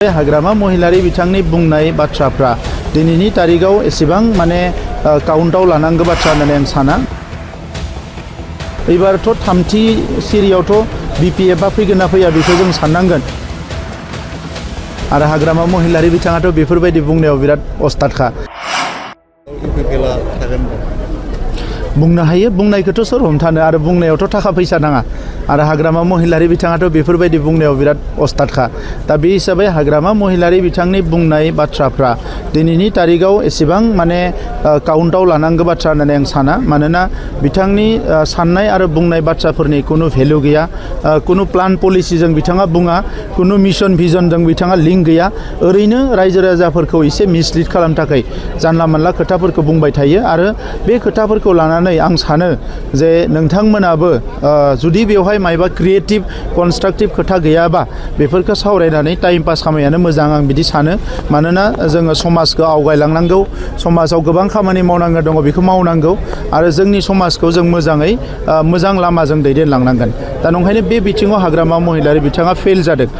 हाग्रामा महिलारि बिथांनि बुंनाय बाथ्राफ्रा दिनैनि तारिखाव एसेबां माने काउन्टाव लानांगौ बाथ्रा होननानै आं साना। एबारथ' थामथि सिरियावथ' BPF फैगोन ना फैया बेखौ जों साननांगोन। आरो हाग्रामा महिलारि बिथाङाथ' बेफोरबायदि बुंनायाव बिराद अस्तादखा। बुंनो हायो, बुंनायखौथ' सोर हमथानो, आरो बुंनायावथ' थाखा फैसा नाङा। आरो हाग्रामा महिलारि बिथाङाथ' बेफोरबायदि बुंनायाव बिराद अस्तादखा। दा बे हिसाबै हाग्रामा महिलारि बिथांनि बुंनाय बाथ्राफ्रा दिनैनि तारिखाव एसेबां माने काउन्टाव लानांगौ बाथ्रा होननानै आं साना। मानोना बिथांनि साननाय आरो बुंनाय बाथ्राफोरनि खुनु भेलु गैया, खुनु प्लान पलिसिजों बिथाङा बुङा, खुनु मिशन भिजनजों बिथाङा लिंक गैया। ओरैनो रायजो राजाफोरखौ एसे मिसलिड खालामनो थाखाय जानला मानला खोथाफोरखौ बुंबाय थायो। आरो बे खोथाफोरखौ लानानै आं सानो जे नोंथांमोनाबो जुदि बेवहाय मायबा क्रिएटिभ कनस्ट्राक्टिभ खोथा गैयाबा बेफोरखौ सावरायनानै टाइम पास खालामनायानो मोजां, आं बिदि सानो। मानोना जोङो समाजखौ आवगायलांनांगौ, समाजाव गोबां खामानि मावनांगौ दङ, बेखौ मावनांगौ। आरो जोंनि समाजखौ जों मोजाङै मोजां लामाजों दैदेनलांनांगोन। दा नंखायनो बे बिथिङाव हाग्रामा महिलारि बिथाङा फेल जादों।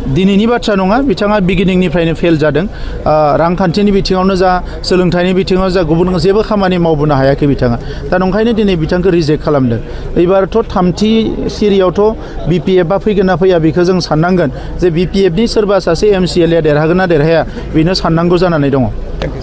दिनैनि बाथ्रा नङा, बिथाङा बिगिनिंनिफ्रायनो फेल जादों। रांखान्थिनि बिथिङावनो जा, सोलोंथाइनि बिथिङाव जा, गुबुन जेबो खामानि मावबोनो हायाखै बिथाङा। दा नंखायनो दिनै बिथांखौ रिजेक्ट खालामदों। एबारथ' थामथि सिरियावथ' BPF फैगोन ना फैया बेखौ जों साननांगोन। जे BPF नि सोरबा सासे MCLA देरहागोन ना देरहाया बेनो साननांगौ जानानै दङ।